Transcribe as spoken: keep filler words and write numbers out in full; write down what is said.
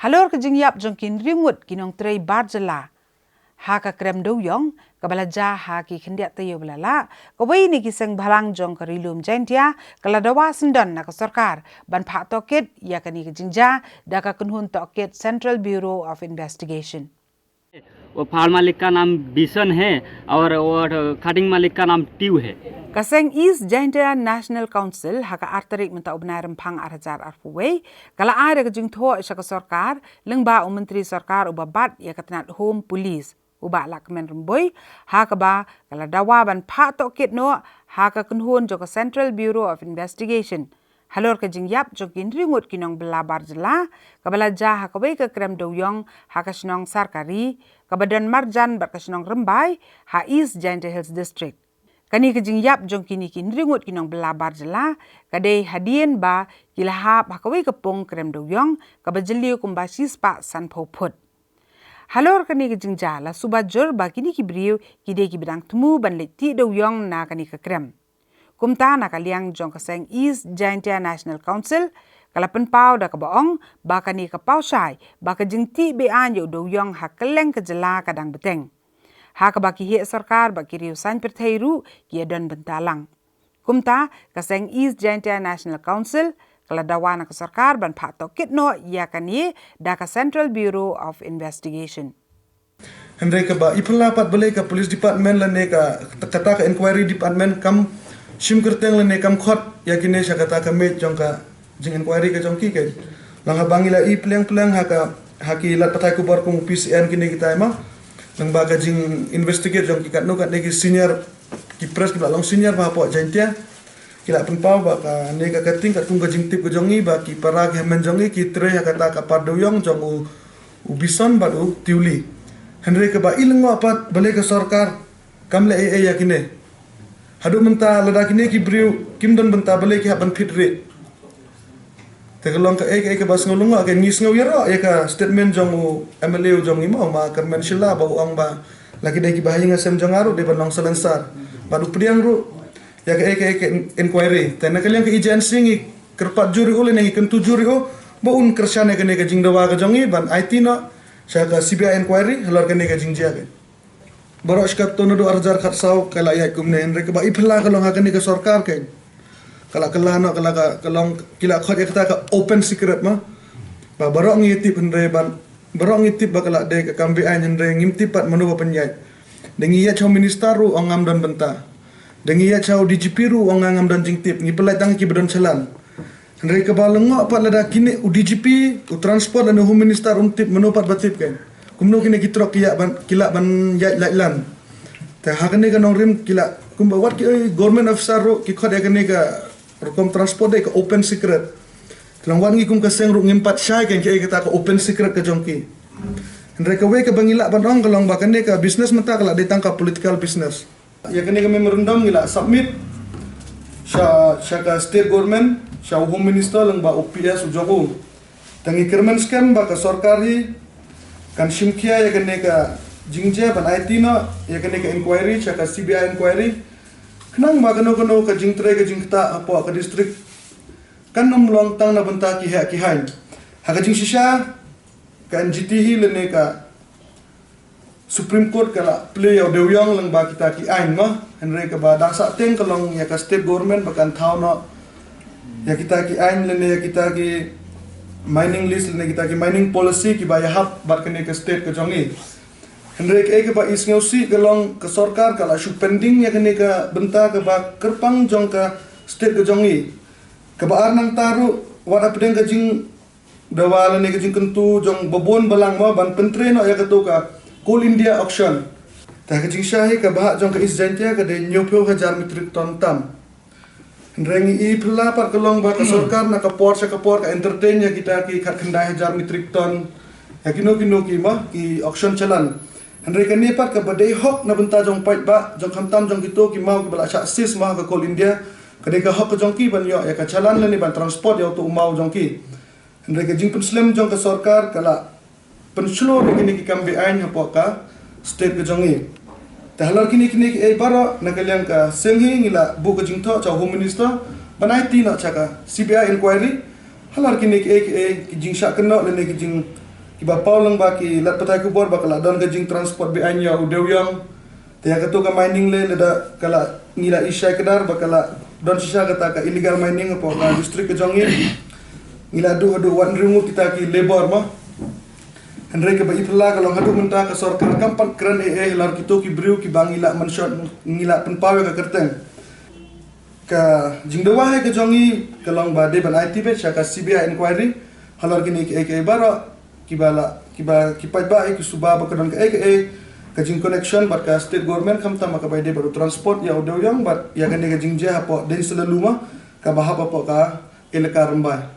Halor ka jingïap jong ki hynriew ngut ki nongtrei bar jylla ha ka krem dewïong kaba la jia ha ki khyndiat taïew ba la lah, kawei na ki seng bhalang jong ka Ri Lum Jaintia ka la dawa syndon na ka sorkar ban phah tohkit ïa kane ka jingjia da ka kynhun tohkit Central Bureau of Investigation. वो फार्म मालिक का नाम बिसन है और वो कटिंग मालिक का नाम ट्यू है। Ka seng East Jaintia National Council ha ka ar tarik mynta u bnai Rymphang ar hajar arphew wei ka la ai da ka jingthoh sha ka sorkar lyngba u myntri sorkar uba bat ïa ka tnat Home Police u Bah Lahkmen Rymbui, ha kaba ka la dawa ban phah tohkit noh ha ka kynhun jong ka Central Bureau of Investigation halor ka jingïap jong ki hynriew ngut ki nongbylla bar jylla kaba la jia ha kawei ka krem dewïong ha ka shnong Sarkari kaba don marjan bad ka shnong Rymbai ha East Jaintia Hills District. Kane ka jingïap jong kine ki hynriew ngut ki nongbylla bar jylla ka dei hadien ba ki la hap ha kawei ka pung krem dewïong kaba jylliew kumba shispah sanphew phut. Halor kane ka jingjia la suba jur ba kine ki briew ki dei kiba dang thmu ban leit tih dewïong na kane ka krem. Kumta na ka liang jong ka seng East Jaintia National Council ka la pynpaw da kaba ong ba kane ka paw shai ba ka jingtih beaiñ ïa u dewïong ha kylleng ka jylla ka dang bteng, ha kaba ki heh sorkar bad ki riew saiñ pyrthei ruh ki ïa don bynta lang. Kumta ka seng East Jaintia National Council ka la dawa na ka sorkar ban phah tohkit noh ïa kane da ka Central Bureau of Investigation. Hynrei kaba i phylla pat balei ka police department lane ka kata ka inquiry department kam shim kyrteng lane kam khot ïa kine sha kata ka miej jong ka jing inquiry ka jong ki. Ka long haba ngi la i pleng pleng ha ka ha ki lad pathai khubor kum u P C N kine kita ma, lyngba ka jing investigate jong ki katno katne ki senior, ki press kiba la long senior ba hapoh Jaintia, ki la pynpaw ba kane ka cutting katkum ka jingtip ka jong ngi ba ki para ki hynmen jong ngi ki trei ha kata ka par dewïong jong u u Bison bad u Tiuli. Hynrei kaba i lyngngoh pat balei ka sorkar kam leh ei ei ïa kine. Haduh mynta lada kine ki briew kim don bynta balei ki hap ban phit rieh. Te ka long kaei kaei kaba sngew lyngngoh, ka ngi sngew ïaroh ïa ka statement jong u M L A u jong ngi ma, u ma Kyrmen Shylla, ba u ong ba la ki dei kiba ha ïing ha sem jong nga ruh dei ban long salonsar. Bad u pdiang ruh ïa kaei kaei ka inquiry. Te na ka liang ka agency ngi kyrpad jur ïa u lane ngi kyntu jur ïa u ba un kyrshan ïa kane ka jingdawa ka jong ngi ban aiti noh sha ka C B I inquiry halor kane ka jingjia. Baroh shi katta naduh ar hajar khatsaw ka la ïaid kumne, hynrei kaba i phylla ka long ha kane ka sorkar ka, ka la kylla noh, ka la ka long, ki la khot ïa kata ka open secret ma. Ba baroh ngi tip hynrei ban baroh ngi tip ba ka la dei ka kam beaiñ hynrei ngim tip pat mano ba pynïaid. Da ngi ïaid sha u minister ruh ong ngam don bynta. Da ngi ïaid sha u D G P ruh ong nga ngam don jingtip, ngi pynlait tang kiba don chalan. Hynrei kaba lyngngoh pat lada kine u D G P, u transport lane u home minister um tip, mano pat ba tip ka. Kumno kine ki trok ki ïa ban ki lah ban ïaid lait lan. Te ha kane ka nongrim ki la kumba wat ki government officer ruh ki khot ïa kane ka rukom transport dei ka open secret. Ka long wat ngi kum ka seng ruh ngim pat shai ka, kaei kata ka open secret ka jong ki. Hynrei kawei kaba ngi lah ban ong ka long ba kane ka business mynta ka la dei tang ka political business. Ïa kane ka memorandum ngi la submit sha sha ka state government, sha u home minister lyngba u P S u jong u. Te ngi kyrmen skhem ba ka sorkar hi kan shim khia ïa kane ka jingjia ban aiti noh ïa kane ka inquiry sha ka C B I inquiry. Khnang ba kano kano ka jingtrei ka jingktah hapoh ka district kan ym long tang na bynta ki heh ki haiñ. Ha ka jingshisha ka N G T hi lane ka Supreme Court ka la plie ïa u dewïong lyngba kita ki aiñ ma, hynrei kaba dang sah teng ka long ïa ka state government ba kan thaw noh ïa kita ki aiñ lane ïa kita ki mining lease lane kita ki mining policy kiba ïahap bad kane ka state ka jong ngi. Hynrei kaei kaba i sngewsih ka long ka sorkar ka la shu pending ïa kane ka bynta kaba kyrpang jong ka state ka jong ngi. Kaba ar nangta ruh wat hapdeng ka jing dawa lane ka jingkyntu jong babun balang ma ban pyntrei noh ïa kato ka Coal India auction. Te ka jingshai ka bhah jong ka East Jaintia ka dei hynñiewphew hajar metric ton tam. Hynrei ngi i phylla pat ka long ba ka sorkar na ka por sha ka por ka entertain ïa kita ki khatkhyndai hajar metric ton ïa kino kino ki ma ki auction chalan. Hynrei kane pat kaba dei hok na bynta jong paidbah jong khamtam jong kito ki maw kiba la shah seize ma ka Coal India. Ka dei ka hok ka jong ki ban ïoh ïa ka chalan lane ban transport ïa uto u maw jong ki. Hynrei ka jingpynslem jong ka sorkar ka la pynshlur ïa kine ki kam beaiñ hapoh ka state ka jong ngi. Te halor kine kine kiei baroh na ka liang ka seng hi ngi la buh ka jingthoh sha u Home Minister ban aiti noh sha ka C B I inquiry halor kine kiei kiei ki jingshah kynnoh lane ki jing Kiba paw lang ba ki lad pathai khubor ba ka la don ka jingtransport be-aiñ ïa u dewïong. Te ïa kato ka mining leh lada ka la ngi la i shai kdar ba ka la don shisha kata ka illegal mining hapoh ka district ka jong ngi. Ngi la duh haduh wat hynriew ngut kita ki labour mo. Hynrei kaba i phylla ka long haduh mynta ka sorkar kam pat kren ei ei halor kito ki briew kiba ngi la mention, ngi la pynpaw ïa ka kyrteng. Ka jingdawa hi ka jong ngi ka long ba dei ban ai tibit sha ka C B I inquiry halor kine kiei kiei baroh kiba la, kiba ki paidbah ki suba ba ka don kaei kaei ka jingconnection bad ka state government, khamtam ma kaba ïadei bad u transport ïa u dewïong bad ïa kane ka jingjia hapoh Deiñ Sylla Lum kaba hap hapoh ka elaka Rymbai.